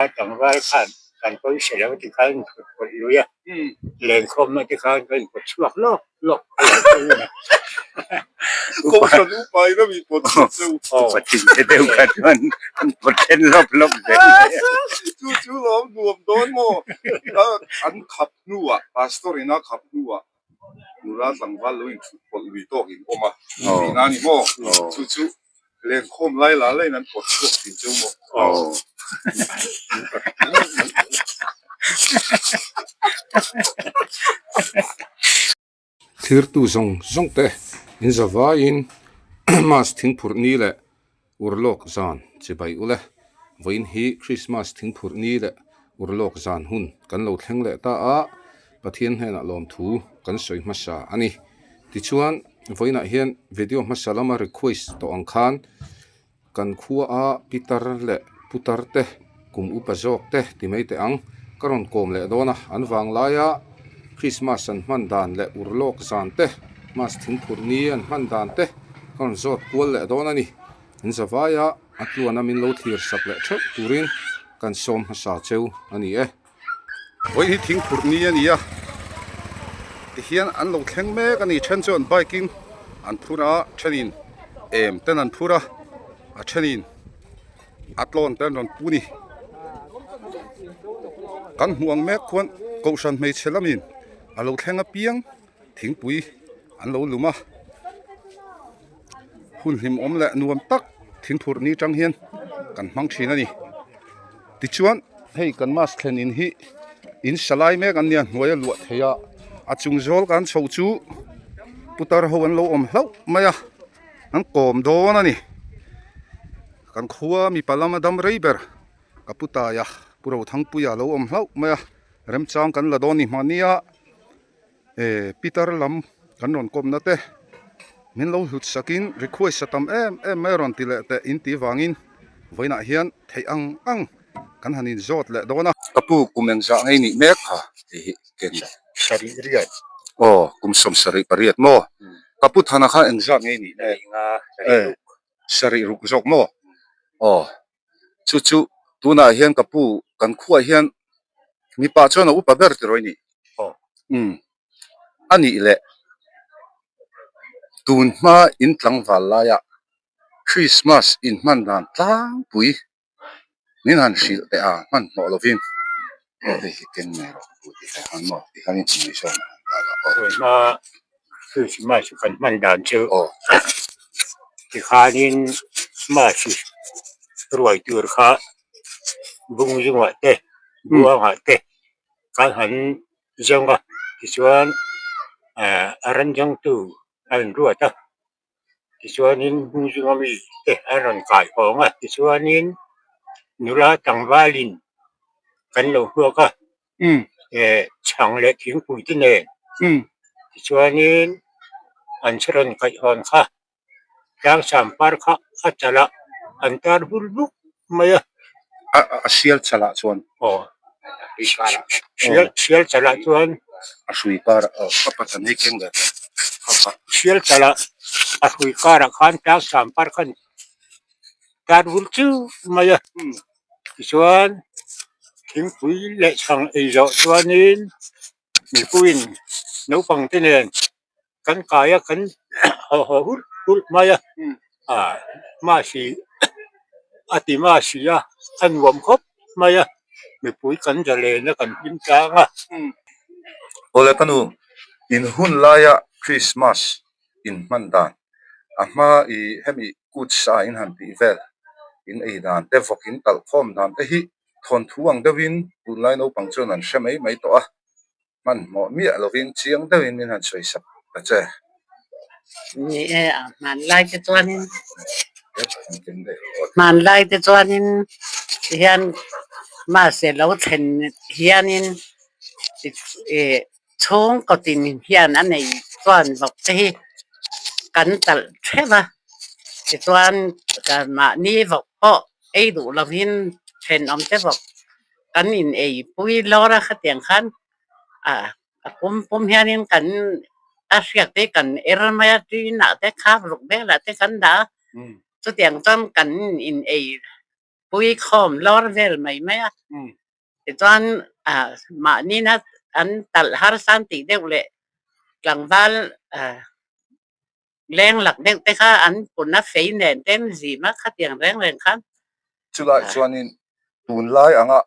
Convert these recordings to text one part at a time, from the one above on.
Tlangval khan kan pawisa lo ti khan in phut pawlh lui a, lenkhawmna te khan ka inpawt chhuak lawk lawk a lo thleng a. Kohhran upa in a mi pawt chhuak deuh. Upa thing te deuh kha chuan an pawt then lawp lawp zel mai a. Chu chu lawm nuam dawn maw? An khap hnuah pastor in a khap hnuah nula tlangval lo inthut pawlh lui tawk in awm a, tihna a ni maw? Chu chu Lenkhawm lai la laiin an pawt chhuak thin cheu maw? Aw. Thirtu zawng zawng te in za vaiin Mas thingphurh ni leh urlawk zan chibai ule. Vawiin hi Krismas thingphurh ni leh urlawk zan hun kan lo thleng leh ta a, Pathian hnenah lawmthu kan sawi hmasa a ni. Tichuan, vawiinah hian video hmasa lama request tawh ang khan kan khua a pitar leh putar te, kum upa zawk te ti mai teh ang ka rawn kawm leh dawn a, an vang laia Christmas an hman dan leh urlawk zan te, Mas thingphurh ni an hman dan te ka rawn zawt kual leh dawn a ni. In zavaia a tluana min lo thlir sak leh theuh turin kan sawm hmasa cheu a ni e. Vawi hi thingphurh ni a ni a, tihian an lo thleng mek a ni. Then chuan bike in an phur a, thenin em ten an phur a, a thenin a tlawn te an rawn pu ni. Kan hmuh ang mek khuan kohhran hmeichhe lamin a lo thleng apiang thingpui an lo lum a, hun hlimawm leh nuam tak thingphurh ni tang hian kan hmang thin a ni. Tichuan hei kan mask thlen in hi in sa lai mek an nia hnuai a luah thei a, a chung zawl kan chho chu putar ho an lo awm hlauh mai a, an kawm dawn a ni. Kan khua mipa lama dam rei ber ka pu taia pu Rothangpuia lo awm hlauh mai a, remchang kan la dawn ni hmahnia. Eh Peter lam kan rawn kawmna te min lo hlut sakin request a tam em em mai a rawn ti leh teh in tih vangin vawiinah hian theih ang ang kan han inzawt leh dawn a. Ka pu kum engzah ngei nih mek kha tih hi ken le. Sarih riat. Aw kum sawm sarih pariat maw? Ka pu Thana kha engzah ngei nih mek? Sarih ruk. Sarih ruk zawk maw? Aw Chu chu tunah hian ka pu kan khuaah hian mipa chuan a upa ber tiraw i nih? Aw. Umm. A nih leh tun hma in tlangval laiah Christmas inhman dan tlangpui min han hrilh teh a hmanhmawh lovin hei hi ken mai rawh ka pu tih kha han maw tih khan in hmu mai sawn a han dah la aw. Tun hma Christmas kan hman dan chu Aw. Tikhanin Mas ruai tur kha bung zungah te buangah te kan han zawng a tichuan ah a rawn zawngtu a rawn ruat a tichuanin bung zunga mi te an rawn kai hawng a tichuanin nula tlangvalin kan lo hmuak a eh chhang leh thingpui te nen tichuanin an rawn kaih hawn kha. Tlangsam par kha a chalh a, an tar bul buk mai a. A sial chalh ah chuan. Aw. Sial sial chalh ah chuan. A hrui kar ah aw ka patan hei keng ve teh. Sial chalh ah a hrui kar ah khan tlangsam par khan tar bul chiu mai a. Tichuan thingpui leh chhang ei zawh chuanin mipuiin naupang te nen Kan kai a kan haw haw hurh hurh mai a, ah mahsi a ti mahsi a, a nuam khawp mai a, mipui kan zalen a kan hlim tlang a. Awle ka nu, in hun laia Christmas in hman dan, a hma i hemi kut sa in han tih vel, in ei dan te vawk in talh khawm dan te hi thawnthu ang deuhin tunlai naupang chuan an hre mai mai tawh a. Hmanhmawh miah lovin chiang deuhin min han sawi sak ta che. Ni e, a hmanlai te chuanin hmanlai te chuanin tihian mahse lo thlen hianin ih chhungkaw tin hian a nei chuan vawk te hi kan talh theuh a, tichuan mahni vawk pawh ei duh lovin thenawm te vawk Kan in ei pui lawr a khatiang khan ah a pum pum hianin kan a hriak te kan er mai a tin ah te khak ruk velah te kan dah a chutiang chuan kan in ei. pui khawm lawr vel mai mai a. Tichuan mahnina an talh harsa an tih deuh leh tlangval leng lak deuh te kha an pun a fei nen te an zim a khatiang reng reng khan. Chulai chuanin tunlai anga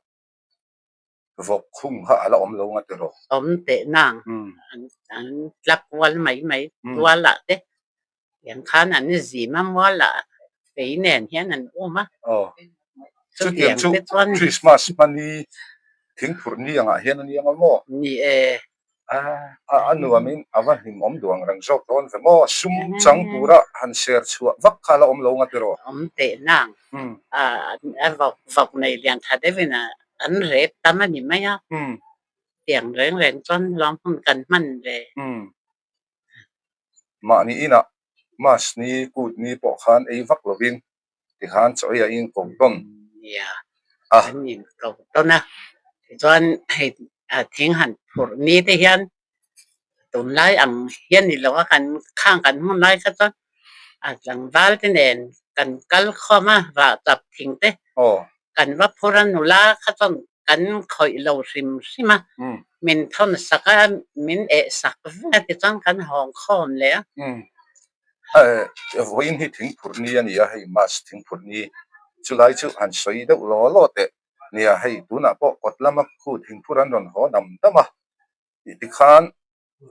vawk khung kha a la awm lo nga tiraw? Awm teh nang an tla kual mai mai tual ah te tiang khan an zim a mual ah fei nen hian an um a. Aw chutiang chu Christmas hmani thingphurh ni angah hian a ni ang a maw? Ni e. A nuamin a va hlimawm duh ang reng zawk dawn ve maw? Sum chang tura han ser chhuah vak kha a la awm lo nga tiraw? Awm teh nang. A vawk vawk nei lian tha deuhin an rep tam a ni mai a. Tiang reng reng chuan lawm hun kan hman ve. Mahni inah Mas ni kut ni pawh khan ei vak lovin tikhan chaw ei a inko tawn Nia, an inko tawn a. Tichuan hei thing han phurh ni te hian tunlai ang hian ni lo a, kan khang kan hmun lai kha chuan a tlangval te nen kan kal khawm a, vah chap thing te kan va phur a, nula kha chuan kan khawih lo hrim hrim a, min thawn sak a, min eh sak vek a tichuan kan hawng khawm leh a. Vawiin hi thingphurh ni a ni a, hei Mas thingphurh ni chulai chu han sawi deuh law law teh nia, hei tunah pawh kawt lama khu thingphurh an rawn haw dam dam a tih tikhan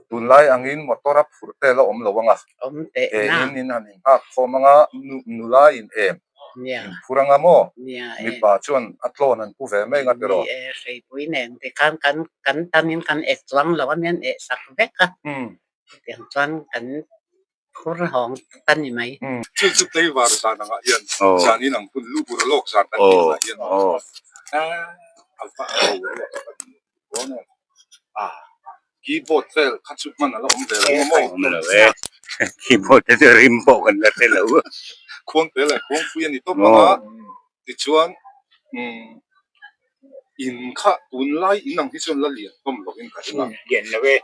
tunlai angin motor a phurh te la awm lo ang a, kein in han inghak khawm ang a, nula in em inphur ang a maw, mipa chuan a tlawn an pu ve mai ang a tiraw. Ni e, hreipui nen tikhan kan tanin kan ek chuang lo a, mian eh sak vek a. Chutiang chuan kan phur hawng ta ni mai. Chu chu tlaivar zan angah hian zan in ang hun lu bur lawk zan kan tih angah hian a va ho ruah tak a ni dawn e. A keyboard vel kha chu hman a la awm ve lo a maw? Awm lo e. Keyboard te chu rim pawh kan la hre lo. Khuangte leh khuangpui a ni tawp ang a. Tichuan in kha tunlai in ang hi chuan la lian hlawm lovin ka ring a. Lian lo e.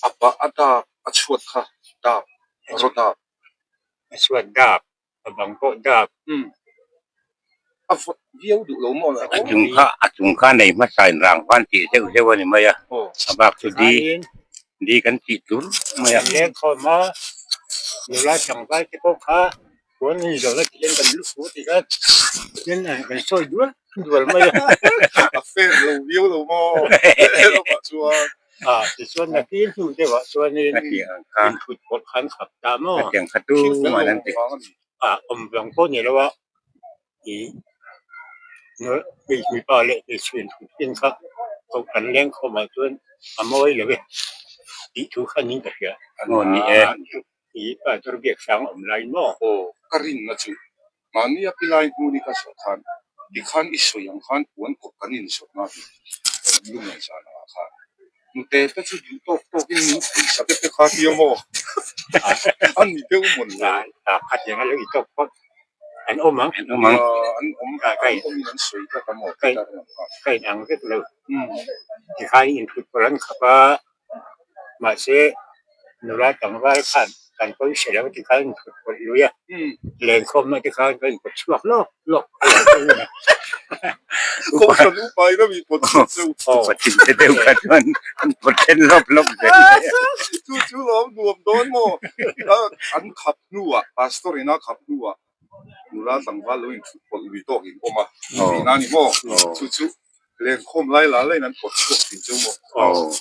A pah a dap a chhuat kha dap raw dap. A chhuat dap a bang pawh dap. A vawt viau duh lo maw le. A chung kha a chung kha nei hmasa in rang van tih zeuh zeuh a ni mai a. A bak chu di di kan tih tur mai a. Leng khawm a nula tlangval te pawh kha Puan in zawhna tih hian kan lu fu tih kha hian kan sawi dual dual mai a. A fair lo viau lo maw? Lamah chuan. A tichuan nakin hnu deuhah chuanin inthut pawlh khan khap ta maw? Hetiang kha tu man an ti. A awm vang pawh ni lo a, ih mipa leh hmeichhe inthut fin kha kan lengkhawmah chuan a mawi lo e tih thu kha niin ka hria. Aw ni e. I pastor biak sang awm lai maw? Aw, ka rinna chu mahni a pilai hmun i ka zawh khan tikhan i sawi ang khan puan kawp kan inzawhna tih lungngaih zan angah khan nute te chu duh tawk tawkin min pawisa te te kha tia maw? A ni deuh mawn le. Khatiang a lo i tawk phawt an awm ang. An awm ang. An awm, an awmin an sawi tlat a maw? Ka inang vek lo. Tikhan inthut pawlh an khap a. Mahse, nula tlangval khan kan pawi hre lo ti khan inthut pawlh lui a, lenkhawmna te khan kan inpawt chhuak lawk lawk a lo thleng a. Kohhran upa in a mi pawt chhuak deuh. Upa thin te deuh kha chuan an pawt then lawp lawp zel mai a. Chu chu lawm nuam dawn maw? An khap hnuah, pastor in a khap hnuah nula tlangval lo inthut pawlh lui tawk in awm a, tihna a ni maw? Chu chu Lenkhawm lai la laiin an pawt chhuak thin chu maw? Aw.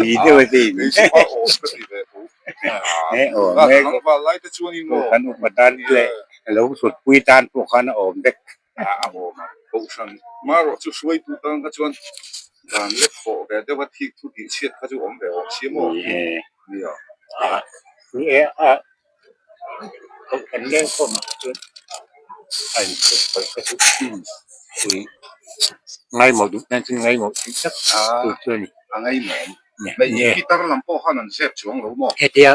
Ui deuh a tin. Kei chu a awm ka ti ve tho. He awm e. Tlangval lai te chuanin maw? Kan upa tan leh lo sutpui tan pawh khan a awm vek. A awm a. Kohhran marawh chu hruaitu tan kha chuan dan lek pawh ve deuh a thik thu tih chhiat kha chu awm ve awm si maw? Nia. Ni e a Kohhran lengkhawmah chuan a inchhawp palh kha chu ui ngaimawh duh tan chuan ngaimawh tih tak tur chu a ni. A ngaimawh awm. Hei guitar lam pawh khan an zep chuang lo maw? Hetia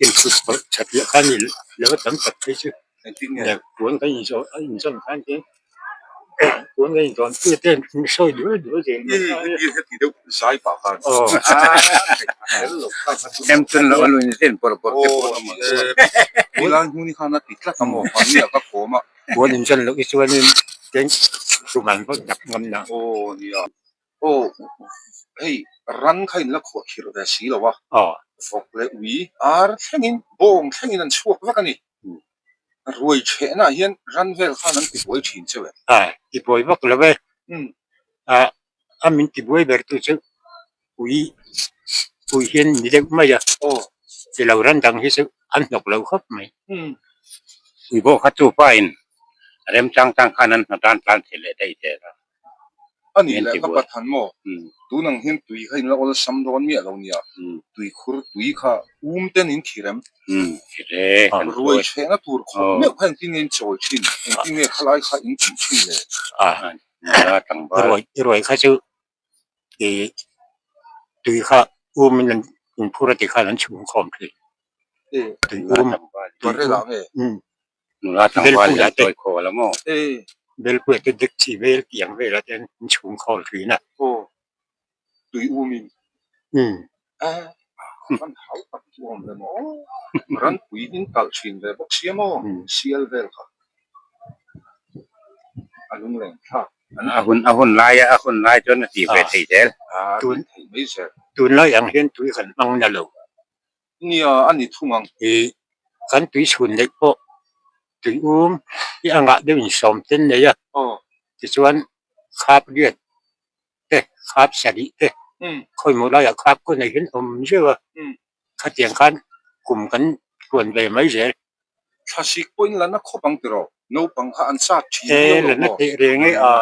inchhawp palh that leh khan i lo tam tak phei chu Engtin nge? Puan kan inzawm khan chuan. Puan ka intawn tir te an sawi dual dual zel mai a. Heti deuh zai pah khan. Em chun loh a lui zen pawrh pawrh te pawh a awm ang. Helai hmun hi khan a ti tlat a maw? Mahni ah ka kawm a. Puan inzan loh hi chuanin eng tum an vawt dak ngam na. Aw nia. Aw hei ran kha in la khuah khirh ve si lo a. Vawk leh ui ar thlengin bawng thlengin an chhuak vek a ni. Ruai chhehnaah hian ran vel khan an tibuai thin cheu em? A, tibuai vak lo e. A, a min tibuai ber tu chu ui, ui hian ni deuh mai a. Aw. Ti lo ran dang hi chu an hnawk lo khawp mai. Ui pawh kha chu pain remchang chang khan an hnawt a, an tlan thei leh daih zel a. A nih leh ka pathan maw? Tun ang hian tui kha in la awlsam dawn miah lo nia. Tui khur tui kha um ten in thir em? Ruai chhehna tur khawp meuh kha engtin nge in chawi thin? Engtin nge khalai kha in tih thin le? Ruai ruai kha chu tui kha um in an inphur a ti khan an chhung khawm thin. Tui um. Barrel ah nge? Nula tlangval hian tawi khawl a maw? Belpuia te dek chi vel tih ang velah te an chhung khawl thin a. Aw, tui umin. Ran hau tak chu awm ve maw? Ranpui in kalh thin ve bawk sia maw? Sial vel kha a lungleng thlak. A hun a hun laia a hun lai chuan a ti ve thei zel. A ti thei mai zel. Tunlai ang hian tui kan hmang na lo. Nia, a ni thung ang. I kan tui chhun neih pawh tui um hi a ngah deuh in sawm ten nei a. Tichuan khap riat te, khap sarih te, khawimaw laiah khap khaw nei hian awm zeuh a. Khatiang khan kum kan tuan ve mai zel. Thlasik pawhin la na khawp ang tiraw? Naupang kha an sat thin viau lo maw? E, la na teh reng e a.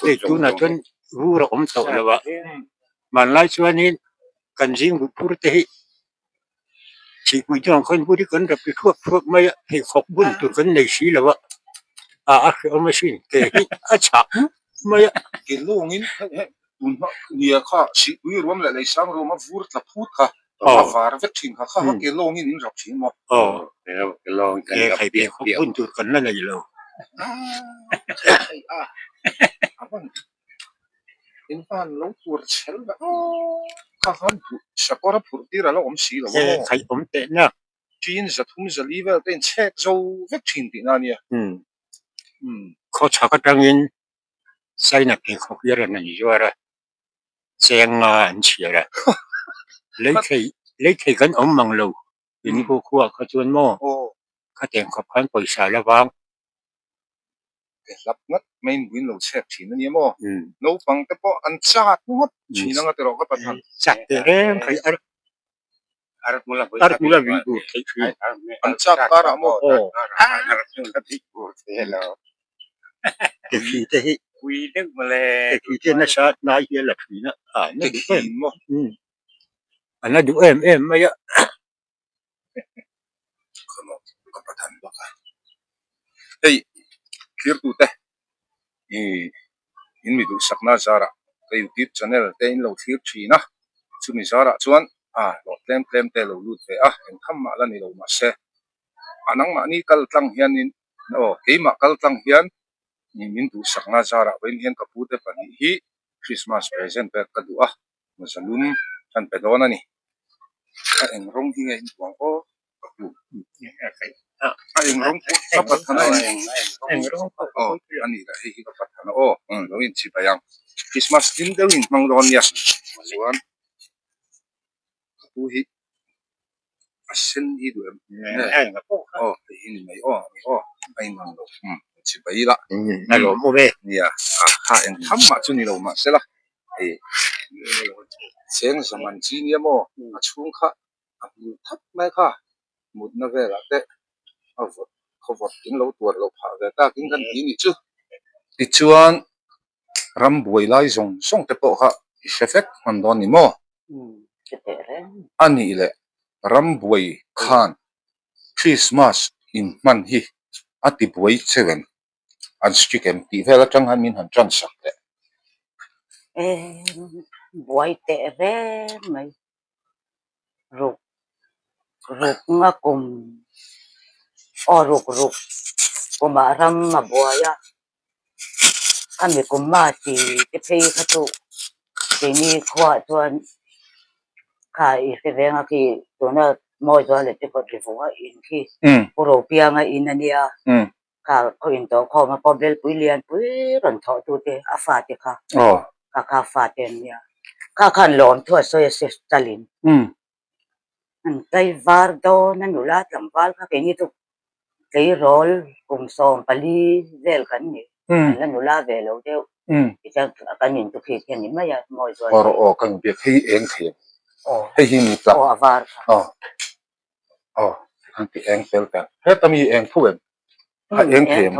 Hei tunah chuan vur a awm tawh lo a. Hmanlai chuanin kan zing duh phur te hi thihpui te ang khan bur hi kan rap ri thuak thuak mai a, pheikhawk bun tur kan nei si lo a, a a hrehawm asin ke hi a chhah mai a. Ke lawngin hei hei tun hma nia kha sihpui ruam leh leisang ruam a vur tla phut kha a var vek thin kha kha kha ke lawngin in rap thin maw? Aw, ke khai pheikhawk bun tur kan la nei lo. Hei a a van In van lo tur chhel ve aw kha khan duh sakawr a phurh tir a la awm si lo a maw? Khaih awm teh na. Ṭin zathum zali vel te in chhek zo vek ṭhin tihna a nia. Khaw chhak atangin China pheikhawk hi a rawn an zuar a, cheng nga an chhiar a. Lei thei lei thei kan awm mang lo. In hu khuaah kha chuan maw khatiang khawp khan pawisa la vang. Ke hlap ngawt mai in buin lo chhek thin a nia maw? Naupang te pawh an chat ngawt thin anga tiraw ka pathan. Chat teh reng thei ar ar hmul a vih bur theih thin. An chat karah maw? Aw. Ke khi te hi ke khi te nasa hnai hi a la thin a. Ke khi maw? A la duh em em mai a. Ka pathan bawk a. Hei thirtute i in mi duhsakna zarah ka youtube channel te in lo thlir thin a, chumi zarah chuan a hlawh tlem tlem te lo lut ve a, engkham mah la ni lo mahse a nangmahni kal tlang hianin aw keimah kal tlang hian min duhsakna zarah vawiin hian ka pute pahnih hi Christmas present pek ka duh a. Zalum kan pe dawn a ni. A eng rawng hi nge in buang aw ka pu. A eng rawng pawh ka pathana eng rawng pawh aw a ni lah hei hi ka pathana aw lo inchi bai ang. Christmas hlim deuh in hmang dawn nia. Chuan ka pu hi a sen hi duh em aw hei hi ni mai aw a ni aw a inang lo inchi bai ila. A lawm awm e. Nia a kha eng tham mah chu ni lo mahsela. Hei cheng zaman chi nia maw a chhung kha a hmul thap mai kha mutna velah te a vawt khaw vawt in lo tuar loh phah ve takin kan ti nih chu. Tichuan rambuai lai zawng zawng te pawh kha i hre vek hman dawn ni maw? A nih leh rambuai khan Christmas inhman hi a tibuai cheu em? An strict em tih vel atang hian min han tan sak teh. Buai teh reng mai. Ruk ruk nga kum aw ruk ruk kumah ram a buai a. Khami kum Masi te phei kha chu keini khuaah chuan kha i hre veng a khi tuna Mawizuala te pawh ri vung a in khi Pu Ropianga in a nia kha khaw in tawh khawm a pawh belpui lianpui rawn thawh tu te a fate kha kha kha fate an nia kha khan lawm thu a sawi a se talin an tlaivar dawn a nula tlangval kha keini chu tleirawl kum 14 vel kan ni an la nula ve lo deuh tichuan kan in chu khi khi a ni mai a mawi zual Aw aw ka inbiak hei eng thei em hei hi ni tlak aw a var kha aw aw an ti eng fel ta heta mi eng tho em a eng thei em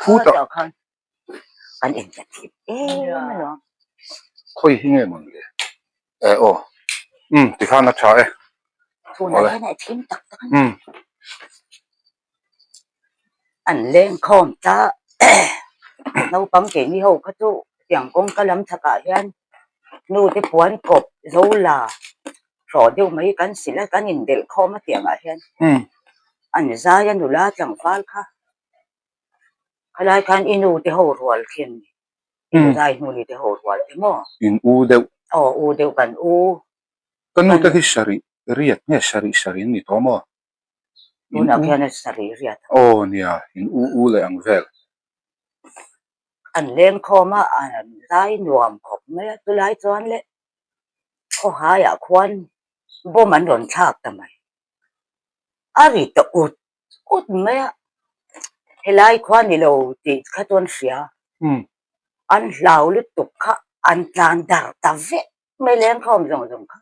khutah khan kan in ta thip em alawm khawi hi nge mawn le e aw um tikhan a tha e tunah hian a thim tak tak a ni an leng khawm ta naupang keini ho kha chu tiang kawngka lam chhakah hian nu te puan kawp zo la hrawh deuh mai kan sil a kan indelh khawm a tiangah hian an zai a nula tlangval kha khalai khan i nu te ho rual khi an ni i nu zai hnu ni te ho rual te maw in u deuh aw u deuh kan u ka nu te hi sarih riat nge sarih sarih an ni tawh maw tunah khian a sarih riat aw nia in u u leh ang vel. An leng khawm a an zai nuam khawp mai a chulai chuan le khawhaiah khuan bomb an rawn thlak ta mai a ri ta ut ut mai a helai khua ni lo tih kha chuan hria an hlau lutuk kha an tlan dar ta vek mai leng khawm zawng zawng kha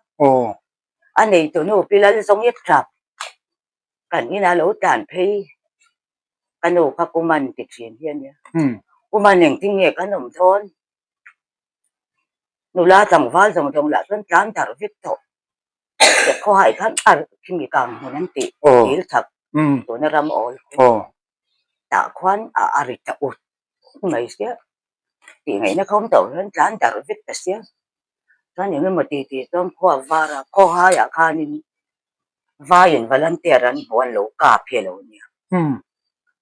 a neitu nu pi lal zawng i tap kan inah lo tlan phei ka nu kha kuman ti thin hi a nia kuman engtin nge kan awm dawn nula tlangval zawng zawng lah chuan tlan darh vek tawh khawhai khan a khimi kang hmun an tih dil chak tuna ram awl tah khuan a ri ta ut mai sia tih ngaihna kha awm tawh hian tlan darh vek ta sia chuan eng emaw tih tih chuan khua vara khawhaiah khanin vaiin volunteer an hmuh an lo kap hi a lo nia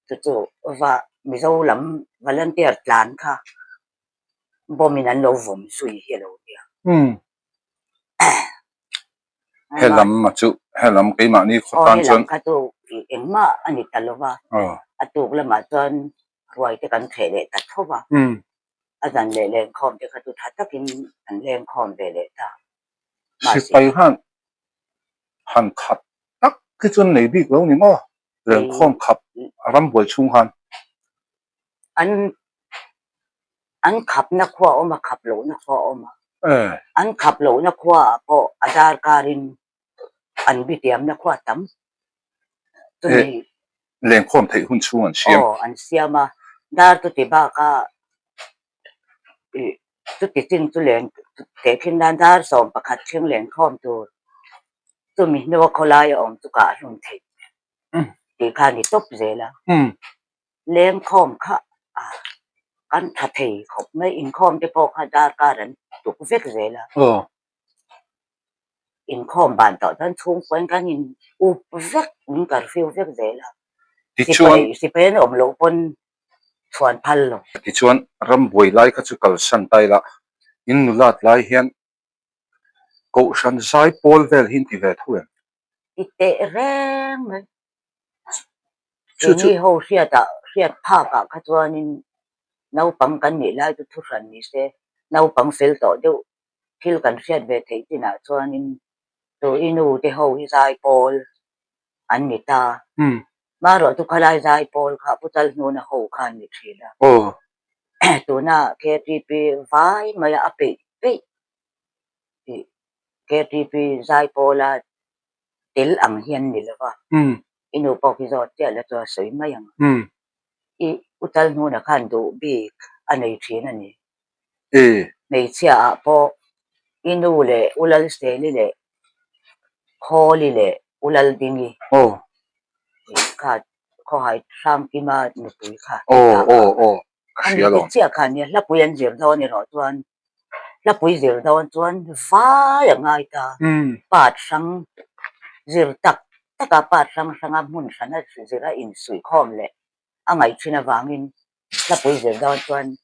chu chu va Mizo lam volunteer tlan kha bomb in an lo vawm zui hi a lo nia. Helam a chu helam keimahni khaw tan chuan. Aw helam kha chu engmah a ni ta lo va, a tuk lamah chuan ruai te kan theh leh ta tho va, a zan leh lengkhawm te kha chu tha takin an lengkhawm ve leh ta. Sipai khan han khap tak hi chuan nei bik lo ni maw? Lengkhawm khap rambuai chhung khan. An an khapna khua a awm a, khap lohna khua a awm a. An khap lohna khuaah pawh a darkarin an bitiamna khua tam. Chumi lengkhawm theih hun chhung an siam. Aw, an siam a. Dar chuti baka chuti chin chu leng tehkhin nan dar 11 thleng lengkhawm tur chumi hnua khawlai a awm chu kah hlum theih tih kha a ni tawp zel a. Lengkhawm kha kan tha thei khawp mai, inkhawm te pawh kha darkar an tuk vek zel a. Inkhawm ban tawh chuan chhungkaw kan in up vek, min curfew vek zel a. Tichuan. Sipai an awm loh pawn chhuan phal lo. Tichuan rambuai lai kha chu kalsan ta ila, in nulat lai hian Kohhran zai pawl vel hi in ti ve tho em? Ti teh reng mai. Keini ho hriatah, hriat phakah kha chuanin naupang kan nih lai chu thuhran ni se, naupang fel tawh deuh thil kan hriat ve theih chinah chuanin tu i nu te ho hi zai pawl an ni ta. Marawh chu khalai zai pawl kha Pu Chalhnuna ho kha an ni thin a. Tuna KTP vai maia a peih peih tih KTP zai pawla tel ang hian ni lo va, i nu pawh khi zawt chiah la chu a sawi mai ang. I U Chalhnuna khan duh bik a nei thin a ni. Hmeichhia ah pawh i nu leh U Lalseli leh Khawli leh U Laldingi kha khawhai Hrangkima nupui kha Ka hria lo. Chiah kha nia hlapui an zir dawn erawh chuan hlapui zir dawn chuan vai a ngai ta. Part hrang zir tak taka part hrang hranga hmun hrana zira insuihkhawm leh a ngaih thin avangin hlapui zir dawn chuan.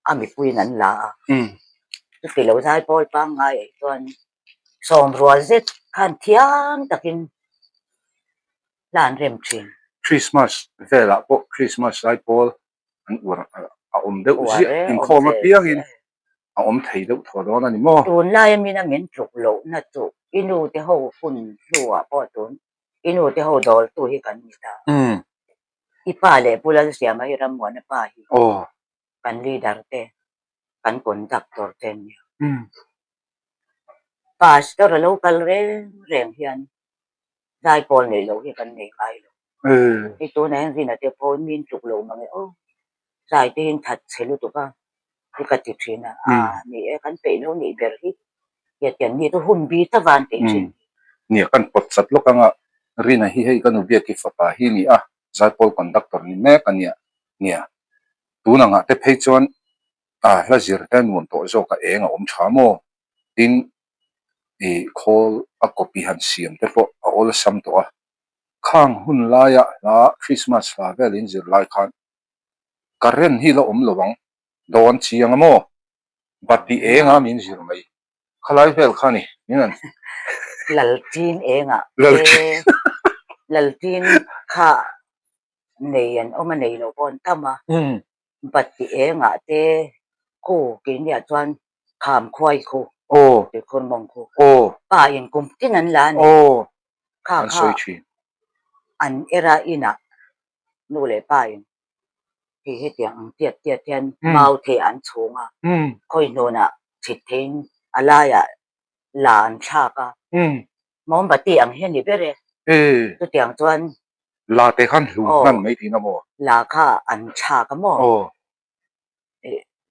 A mipuiin an la a. Chuti lo zaipawl pangngai ah chuan sawmrual zet khan thiam takin hla an rem thin. Christmas velah pawh Christmas zaipawl an uar a awm deuh ziah inkhawm apiangin a awm thei deuh thaw dawn a ni maw? Tunlaia mina min tluk lohna chu i nu te ho hun hnuah pawh tun i nu te ho dawltu hi kan ni ta. I pa leh Pu Lalsiama hi Rammuana pa hi kan leader te kan conductor te an nia. Pastor a lo kal reng reng hian zaipawl neih loh hi kan nei ngai lo. Hei tunah hian Rina te pawh min tluk lo mange aw. Zai te hian that chhe lutuk a hi ka ti thin a, aa ni e kan peih lo nih ber hi tiatian ni chu hun bi ta van peih thin. Nia kan pawt chat lawk anga Rina hi hei ka nu biak i fapa hi ni a, zaipawl conductor ni mek a nia. Nia tun angah te phei chuan a hla zir te nuam tawh zawk a eng a awm tha maw? Tin ih khawl a copy han siam te pawh a awlsam tawh a, khang hun laia hla Christmas hla vel in zir lai khan current hi la awm lo ang dawn chiang a maw? Bati eng a min zir mai khalai vel kha ni min han Laltin engah te Laltin kha nei an awm a nei lo pawh an tam a. Bati engah te khu keiniah chuan kham khuai khu tuikhur mawng khu pa in kum tin an la a ni. Kha kha an era inah nu leh pa in hei hetiang ang tiat tiat hian mau thei an chhung a, khawi hnunah chhit theiin a laiah la an thlak a. Mombati ang hi a ni ber e. Chutiang chuan. La te khan hlu hman mai tihna maw? La kha an thlak a maw?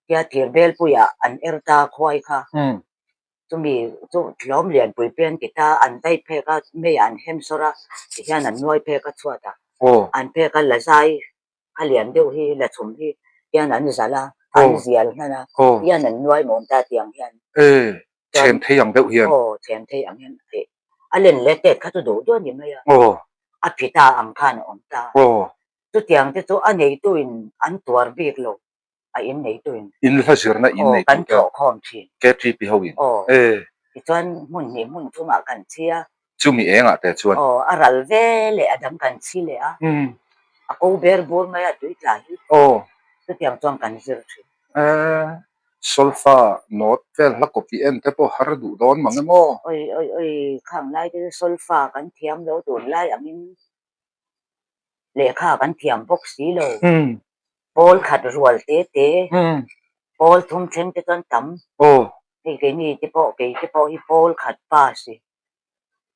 Tia thir belpuiah an er ta khuai kha. Chumi chu hlawm lianpui pui an ti ta, an dai phek a, meiah an hem sawr a, tihian an nuai phek a chhuat a. An phek a la zai a lian deuh hi la chhum hi hian an zalh a, an zial hman a, hian an nuai mawm ta tiang hian. E, chhem thei ang deuh hian. Aw, chhem thei ang hian e, a len leh tet kha chu duh duh a ni mai a. Aw. A phi ta ang khan a awm ta. Aw. Chutiang te chu a neituin an tuar bik lo, a in neituin. In hla zirna in neitu te. Aw, kan thawh khawm thin. KTP ho in. Aw. E. Tichuan hmun hnih hmun thumah kan chhi a. Chumi engah te chuan. Aw, a ral ve leh a dang kan chhi leh a. A ko ber bur mai a tui tla hi. Aw. Chutiang chuan kan zir thin. E, solfa note vel hla copy en te pawh har duh dawn mang em aw? Oi, oi, oi, khang lai te chu solfa kan thiam lo tun lai angin lehkha kan thiam bawk si lo. Pawl khat rual te te, pawl thum thleng te chuan tam. Hei keini te pawh kei te pawh hi pawl khat pass i,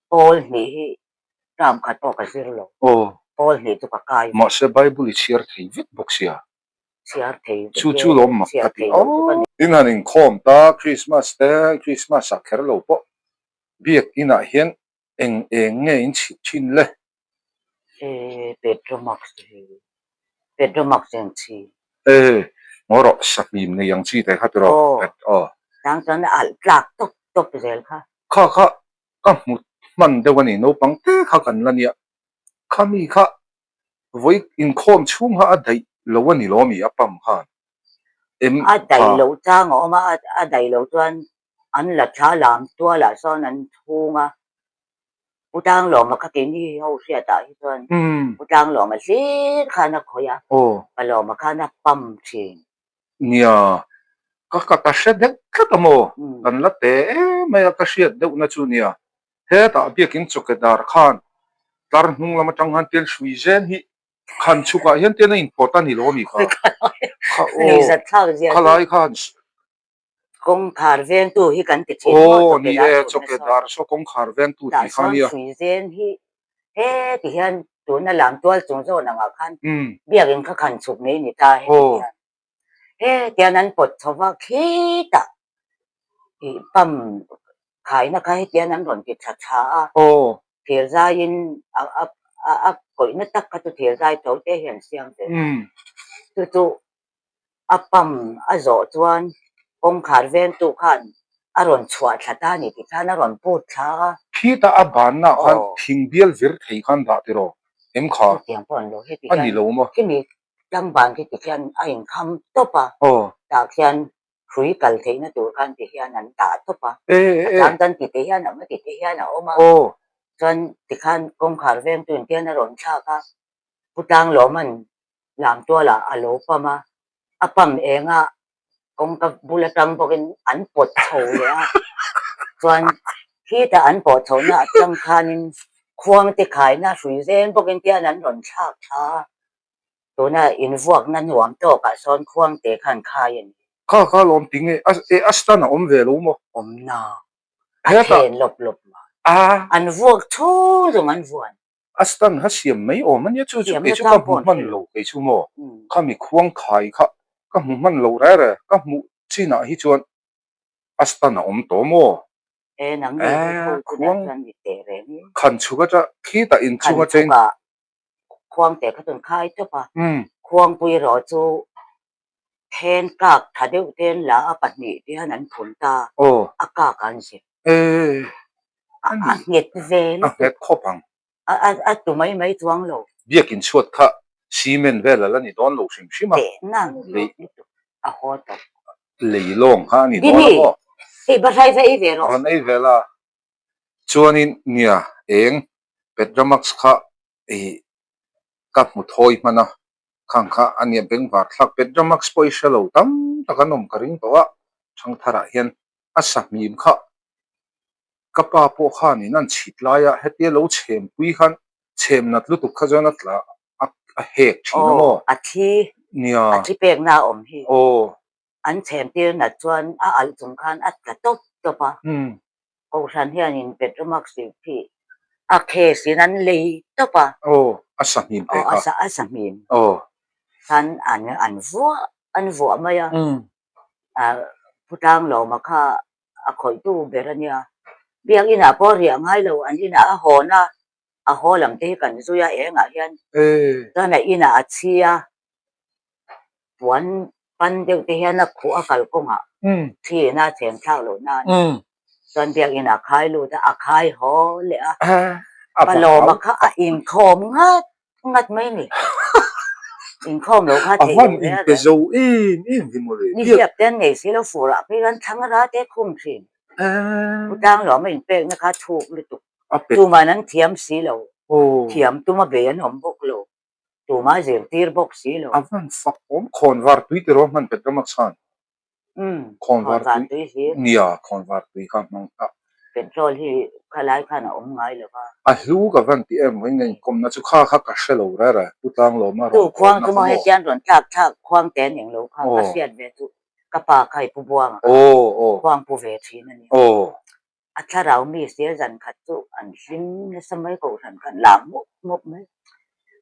pawl hnih hi term khat pawh ka zir lo. Pawl hnih chu ka kai. Mahse Bible i chhiar thei vek bawk sia. Chhiar thei vek e. Chu chu lawm mak ka ti. In han inkhawm ta Christmas te Christmas ah kher lo pawh biak inah hian Eng eng nge in chhit thin le? E Petromax hi Petromax eng chi? E ngaw rawh sahmim nei ang chi te kha tiraw? Aw. Pet aw. Tang chuan a alh tlak tawp tawp zel kha. Kha kha ka hmu hman deuh a ni naupang te kha kan la nia. Khami kha vawi inkhawm chhung kha a daih lo a ni lawmi a pump khan. Em A daih loh chang a awm a, a daih loh chuan An la thla lam tualah sawn an chhung a, Pu Tlanglawma kha keini ho hriatah hi chuan Pu Tlanglawma hlir khan a khawih a, Palawma khan a pump thin. Nia, ka ka ka hre deuh tlat a maw? Kan la te em mai a, ka hriat deuhna chu nia, hetah biakin chawkedar khan tlar hnung lam atang khan tian hrui zen hi khan chhukah hian tian a inpawt a ni lo a mi kha? Kha aw, khalai khan Kawngkhar vengtu hi kan ti thin maw Aw chawke ni dar e, chhutna chawke sawn. dar saw kawngkhar vengtu Tah tih kha sawn nia. hrui zen hi he ti hian tuna lam tual chung zawn angah khan biakin kha khan chhuk mai ni ta heti hian. He tian an pawt chho va khitah ih pump khaina kha hetian an rawn ti tha tha a. Thir zaiin a a a kawihna tak kha chu thir zai tho te hian siam ve. Chu chu A pump a zawh chuan kawngkhar vengtu khan a rawn chhuah thla ta a ni tih khan a rawn put thla a. Khitah a banna khan thing bial vir thei khan dah tiraw em kha? Chutiang pawh an lo heti hian. A ni lo maw? Khimi tlangban khi tikhian a inkham tawp a. Tah khian hrui kal theihna tur khan ti hian an dah tawp a. A chang chuan ti te hian a awm a, ti te hian a awm a. Chuan tikhan kawngkhar vengtu in tihian a rawn thlak a, Pu Tlanglawma'n Lamtualah a lo pam a, a pam eng a kawngka bul atang bawkin an pawt chho leh a, chuan khitah an pawh chhohna atang khanin khuangte khaina hrui zen bawkin tihian an rawn thlak thla a. Tuna invuakna nuam tawkah sawn khuangte khan khai a ni. Kha kha lawm ti nge e a stand a awm ve lo maw? Awm na. A then lawp lawp mah. An vuak chhung zawng an vuan. A stand kha siam mai awm a nia chu chu kei chu ka hmu hman lo kei chu maw? Khami khuang khai kha ka hmu hman lo reh reh ka hmuh chinah hi chuan a stand a awm tawh maw? E nang ni hi ho chunah chuan mi teh reng. Khan chhuk aṭa khitah inchung aṭain. Khuang teh kha chuan khai tawp a, khuangpui erawh chu then kak tha deuh te an la a, pahnih te hian an phun ta, a kak an zep. A nghet ve lutuk. A nghet khawp ang. A tu mai mai chuang lo. Biakin chhuat kha cement vel a la ni dawn lo hrim hrim a. Tehna lutuk a haw tawp. Lei lawng kha a ni dawn a maw? Dini, hei bahrai va ei ve rawh. Rawn ei ve la. Chuanin nia eng Petramax kha ih ka hmu thawi hman a, khang kha a nia bengvar thlak. Petramax pawh i hre lo tam tak an awm ka ring tawh a, Thangtharah hian a sahmim kha ka pa pawh khanin an chhit lai a, hetia lo chhempui khan chhem nat lutuk kha chuan a tla a hek thin a maw? Aw, a thi, Nia. a thi pekna a awm hi. Aw. An chhem tir nat chuan a alh chung khan a tla tawp tawp a. Kohhran hianin Petromax tih khi a case in an lei tawp a. Aw, a sahmim te kha. Aw, a sahmim. Aw. Khan an an vuah an vuah mai a. Pu Tlanglawma kha a khawihtu ber a nia. Biakinah pawh riah ngai lo, an inah a hawn a, a haw lam te hi kan zui a engah hian chuan a inah a chhi a puan pan deuh te hian a khuh a kalkawngah thli ina a chhem thlak loh nan chuan biakin a khai lut a a khai haw leh a Palawma kha a inkhawm ngat ngat mai ni inkhawm lo kha theih loh reng reng zo em em hi mawle ni hiap te an nei si lo fur ah phei khan thlang ra te khum thin Pu Tlanglawma inpekna kha thuk lutuk Tuman an thiam si lo, thiam tuma bei an awm bawk lo, tuma zirtir bawk si lo. A van fak awm, khawnvar tui tiraw hman pet ram a chhan. Umm, khawnvar tui hlir. Nia, khawnvar tui kha hmang ta. Petrol hi khalai khan a awm ngai lo va. A hlu ka van ti em, vawiin ka inkawmna chu kha kha ka hre lo reh reh, Pu Tlanglawma rawn kawmna kha maw. Tu khuang chu maw hetiang rawn tlak thlak khuang te an eng lo kha, ka hriat ve chu ka pa kha i Pu Buanga kha khuang pu ve thin a nia. A thlarau mi sia zan khat chu an hlim nasa mai kohhran khan lam mup mup mai.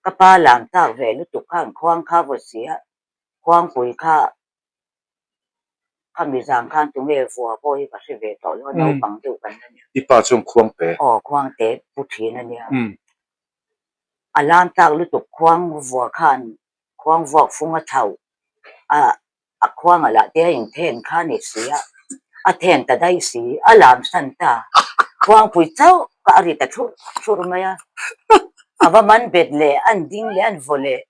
Ka pa lam tak ve lutuk khan khuang kha vaw si a, khuangpui kha khami zan khan tunge vua pawh hi ka hre ve tawh lo a, naupang deuh kan la nia. I pa chuan khuang te? Aw, khuang te pu thin a nia. A lam tak lutuk khuang vua khan khuang vuak fung a thlauh a A khuanga lah te a inthen kha ni si a, a then ta daih si, a lam san ta. Khuangpui chauh ka a ri ta thlurh thlurh mai a, a va man bet leh, an ding leh, an vaw leh.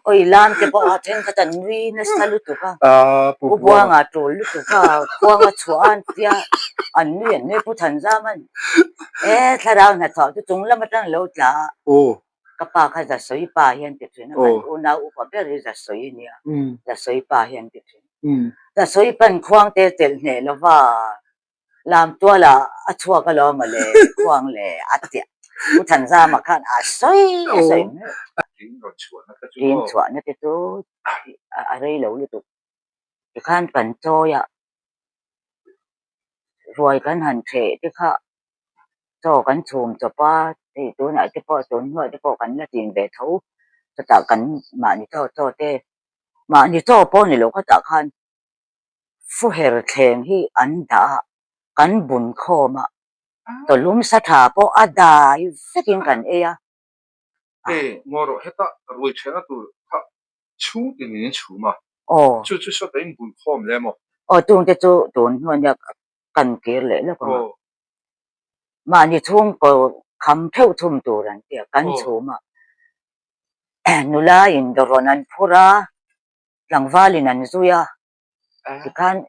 Awi lam te pawh a thenkhat an nui nasa lutuk a, Pu Buanga tul lutuk a, khuang a chhuah a an tia, an nui an nui Pu Thanzaman e thlarau hnathawh chu chung lam atang lo tla a. Ka pa kha Zasawi pa hi an ti thin a, kan unau upa ber hi Zasawi a nia, Zasawi pa hi an ti thin. Zasawi pan khuang te chelh hneh lova Lamtuala a chhuak alawm a le, khuang le a tia. Pu Thanzama khan a sawi a sawi mai. Rin chhuahna te chu a rei lo lutuk. Tikhan kan chawi a, ruai kan han ṭheh te kha Chaw kan chhum chawp a, hei tunah te pawh tun hnuah te pawh kan la chin ve tho, chutah kan mahni chaw chaw te, mahni chaw pawh ni lo khatah khan fuher thleng hi an dah a, kan bun khawm a, tawlum sa tha pawh a dai vekin kan ei a. Hei ngaw rawh heta ruai ṭhehna tur kha chhung tinin in chhum a, chu chu sawta in bun khawm le maw? Aw chungte chu tun hnuah nia kan kir leh lawk ang a. Mahni chhungkaw kham theuh thum tur an ti a, kan chhum a. Nula in dawrawn an phur a, tlangval in an zui a. Tikhan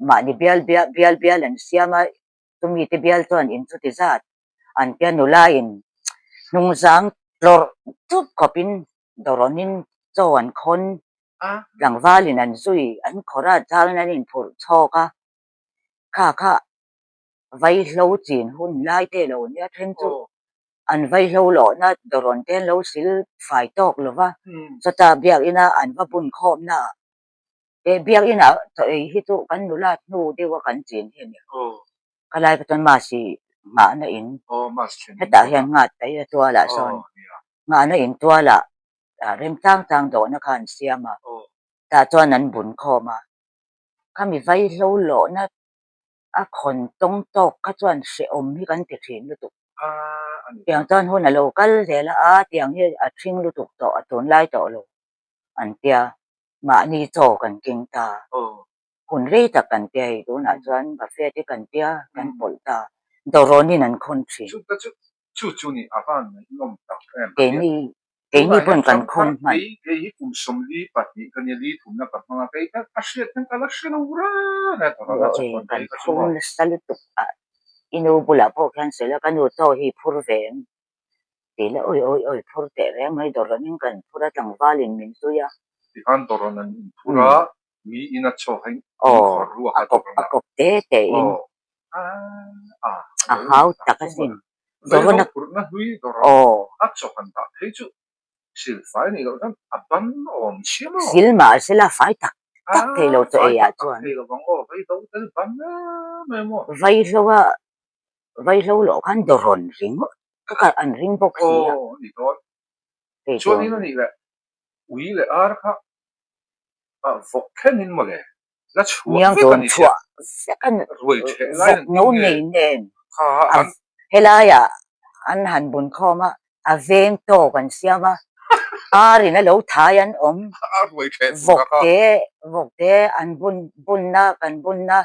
mahni bial bial bial bial an siam a, chumi te bial chuan in chuti zat an tia nula in hnungzang tlawrh chup khawpin dawrawnin chaw an khawn, tlangvalin an zui an khawrh a, changin an inphurh chhawk a, kha kha vaihlo chin hun lai te lo nia then chu an vaihlo lohna dawrawn te an lo sil fai tawk lo va, chutah biakina an va bun khawmna ah he biakina chaw ei hi chu kan nula hnu deuh a kan chin hi a ni. Khalai kha chuan masi nghahna in hetah hian nghat ta ila tualah sawn nghahna in tualah remchang chang dawhna kha an siam a, tah chuan an bun khawm a, khami vaihlo lohna a khawn tawng tawk kha chuan hrehawm hi kan ti thin lutuk. Tiang chuan hun a lo kal zel a, a tiang hi a thing lutuk tawh a tunlai tawh lo an tia, mahni chaw kan keng ta. Hun rei tak kan tia hei tunah chuan buffet hi kan tia kan pawlh ta, dawrawnin an khawn thin. Chu chu ni a van ngaihnawm tak em. Keini keini pawn kan khawn hman. Kei kei hi kum 42 ka nia li thumna ka hmang a kei kha ka hriat hian ka la hre lo reng a dawrana chu khawn Kan phur nasa lutuk a i nu bulah pawh khian sawi la ka nu chaw hi phur ve em tih la awi awi awi phur teh reng mai dawranin kan phur a tlangvalin min zui a. Tikhan dawran an inphur a mi ina chaw kha in khawr ruak a dawrana. A kawp te te in. A hau tak asin. Dawrana phurhna hlui dawrah a chaw han dah phei chu sil fai nih loh chuan a ban awm chiam lo. Sil mah a sila fai tak tak thei lo chaw ei ah chuan. Fai tak tak thei lo vang aw, vaihlo tel ban em em aw. Vaihlo a vaihlo loh khan dawrawn ringawt kha an ring bawk si a. Aw a ni dawn. Chuanin a nih leh ui leh ar kha vawk thlengin mawle la chhuah vek a ni sia. Chhuah vek a ni. Ruai ṭheh lai an Vawk no nei nen a helaiah an han bun khawm a, a veng tawk an siam a, ar in a lo thai an awm. Vawk te vawk te an bun bunna kan bunna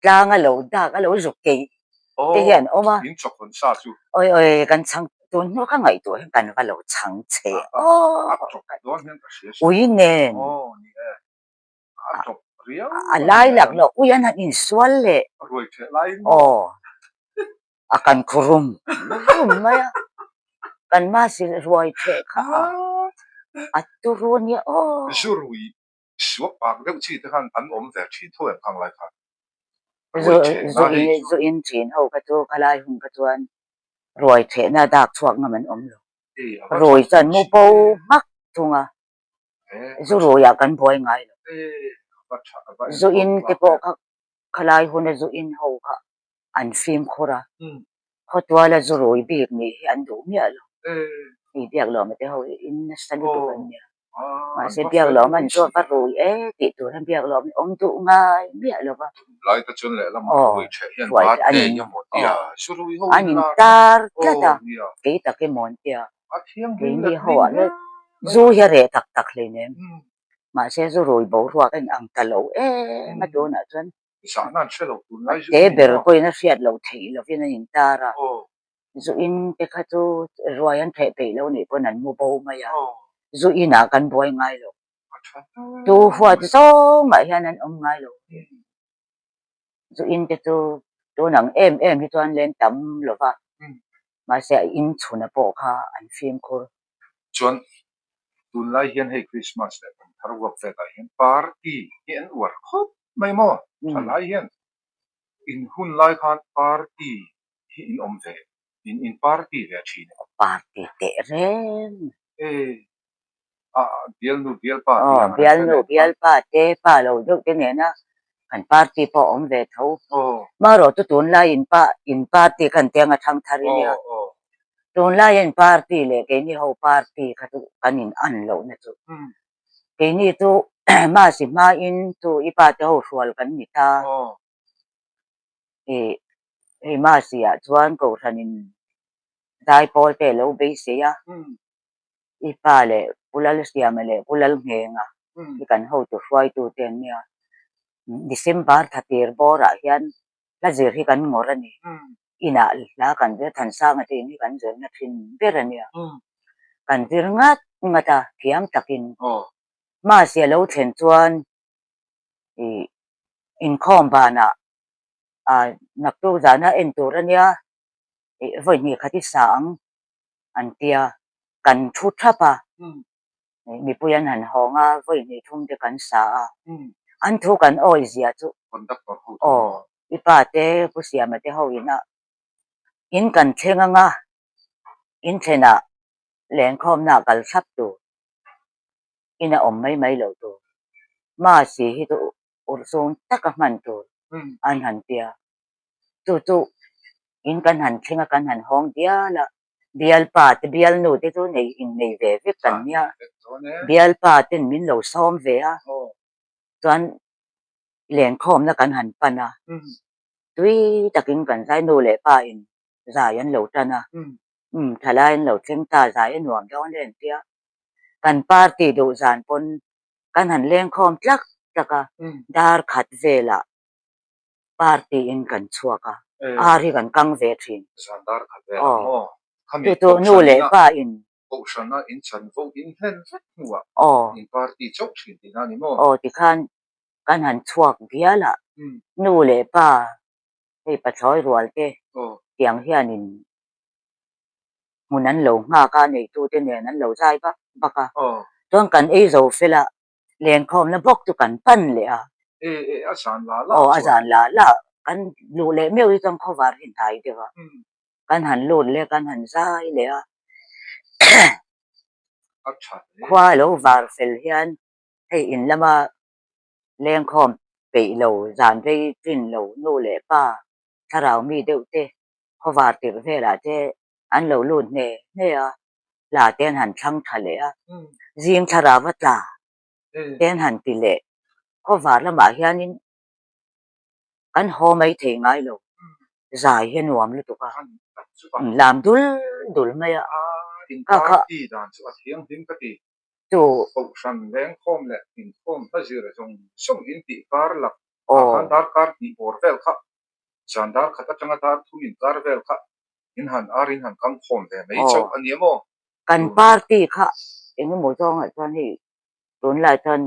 tlang a lo dak a lo zuk keih te hi an awm a. In chawkhawn sa chu. Awi awi kan chhang tun hnu ka ngaihtuah hian kan va lo chhang che aw. A tawp dawn hian ka hria. Ui nen. Aw ni e. A tawp riau. A lai lak loh ui an han insual leh. A ruai theh laiin. Aw. A kan khu rum rum mai a. Kan masi ruai theh kha a turu a nia aw. Zu rui suak pak deuh chi te khan an awm ve thin tho em khang lai khan. Zu in zu in thin ho kha chu khalai hun kha chuan ruai thehna dak chhuak ngam an awm lo. Rui chuan mu bo hmak thung a. Zu ruiah kan buai ngai lo. Zu in te pawh kha khalai huna zu in ho kha an fimkhur a, khawtuala zu rui bik nih hi an duh miah lo. Hei Biaklawma te ho hi in nasa lutuk an nia. Mahse Biaklawma an chu a va rui e tih tur hian Biaklawma hi awm duh ngai miah lo va. Aw, an in tar tlat a, kei tak hi mawn tia. Keini ho ah leh zu hi a reh tak tak hleinem. Mahse zu rui boruak a inang ta lo em a tunah chuan te ber pawhin a hriat loh theih lovin an intar a, zu in te kha chu ruai an theh peih lo nih pawn an mu bo mai a, zu inah kan buai ngai lo. Tu huat zawngah hian an awm ngai lo. Zu in te chu tun ang em em hi chuan len tam lo va, mahse a in chhuna pawh kha an fimkhur. Chuan tunlai hian hei Christmas leh kum thar vuak velah hian party hi an uar khawp mai maw? Thalai hian in hun lai khan party hi in awm ve, in in party ve thin em? Party teh reng. E a bialnu bialpa tih ang reng te nen. Bialnu bialpa te pa lo deuh te nena kan party pawh a awm ve tho. Marawh chu tunlai in pa in party khan tiang a thang thar i nia. Tunlai in party leh keini ho party kha chu kan in an loh na chu. Keini chu masi hmain chu i pa te ho hrual kan ni ta. Ih hei masi ah chuan kohhran in zaipawl te a lo beisei a. I pa leh Pu Lalsiama leh Pu Lalnghenga hi kan hotu hruaitu te an nia. December thla tir bawrah hian hla zir hi kan ngawr a ni. Inah hla kan zir Thansanga te in hi kan zirna thin ber a nia. Kan zir ngat ngat a, thiam takin. Mahse a lo thlen chuan ih. Inkhawm banah ah naktuk zana en tur a nia ih vawi hnih khat i sa ang an tia kan thu thap a mipui an han hawng a vawi hnih thum te kan sa a an thu kan awih zia chu aw i pa te pu Siama te ho in a in kan thleng anga in thlenah lenkhawmna ah kal thlap tur ina awm mai mai loh tur Masi hi chu urhsun taka hman tur an han tia chu chu in kan han thleng a kan han hawng dial a bialpa te bialnu te chu nei innei ve vek kan nia bialpa ten min lo sawm ve a chuan lenkhawmna kan han pan a tui takin kan zai nu leh pa in zai an lo tan a umm thalai an lo thleng ta zai a nuam dawn e an tia kan party duh zan pawn kan han lengkhawm tlak tlak a dar khat velah party in kan chhuak a ar hi kan kang ve thin aw chu chu nu leh pa in aw aw tikhan kan han chhuak bial a nu leh pa hei pathlawi rual te tiang hianin hmun an lo nghak a neitute nen an lo zai vak vak a chuan kan ei zo fel a lenkhawmna bawk chu kan pan leh a aw a zan la la kan luh leh meuh hi chuan khawvar hi hnai deuh a kan han lut leh kan han zai leh a khua a lo var fel hian hei in lama lengkhawm peih lo zan rei tlin lo nu leh pa thlarau mi deuh te khawvar tirh velah te an lo lut hne hne a, hla te an han thlang tha leh a, zing thlarau a tla te an han ti leh. Khawvar lamah hianin kan haw mai thei ngai lo, zai hi a nuam lutuk a, lam dul dul mai a. Kha kha chu. Kohhran lengkhawm leh inkhawm hla zir zawng zawng in tih kar lak ah khan darkar hnih bawr vel kha zan dar khat atanga dar thum inkar vel kha in han ar in han kam khawm ve mai chauh a nia maw? Kan party kha engemaw zawngah chuan hei tunlai chuan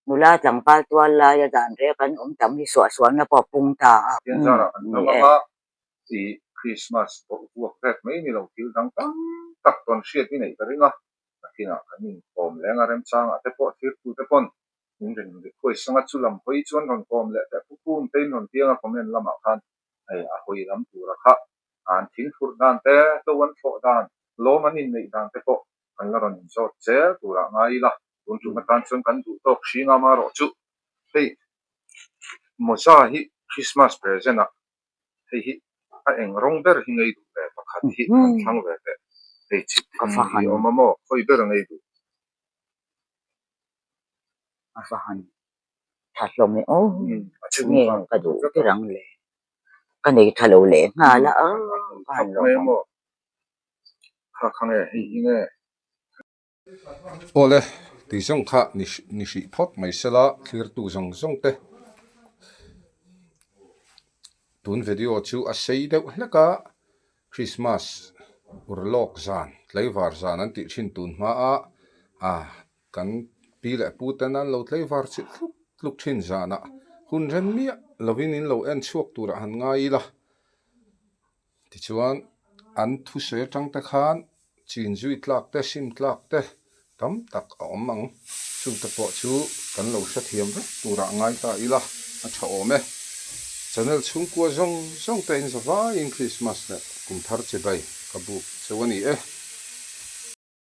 nula tlangval tual laia dan rek an awm tam hi suahsualna pawh a pung ta a. Pathian zarah kan dam anga i Krismas pawh vuak vek mai ni lo thil dang tam tak tawn hriat i neih ka ring a, nakinah kan inkawm leng a remchangah te pawh thirtute pawn min rawn request anga chu lam hawi chuan rawn kawm leh teh pupum te in rawn piang a comment lamah khan hei a hawi lam tura kha an thingphurh dan te hlo an thlawh dan lawm an inneih dan te pawh kan la rawn inzawt zel turah ngai ila tun tum atan chuan kan duh tawk hring a amaherawh chu hei mawza hi Christmas present ah hei hi a eng rawng ber hi ngei duh ve pakhat hi an thlang ve teh hei chip thum hi awm a maw khawi ber a ngei duh. A va han tha hlawm e aw nge ka duh ber ang le ka nei tha lo leh nghal a aw ka han lawm ang. Kha kha nge hei hi nge. Awle tih zawng kha ni hrih phawt mai sela thlirtu zawng zawng te tun video chu a sei deuh hlek a Christmas urlawk zan tlaivar zan an tih thin tun hma a ah kan pi leh pu ten an lo tlaivar chilh tluk tluk thin zanah hun rem miah lovin in lo en chhuak turah han ngai ila. Tichuan, an thusawi atang te khan chin zui tlak te, sim tlak te tam tak a awm ang. Chungte pawh chu kan lo hrethiam vek turah ngai ta ila a tha awm e. Channel chhungkua zawng zawng te in zavaiin Krismas leh kum thar chibai ka buk cheu a ni e.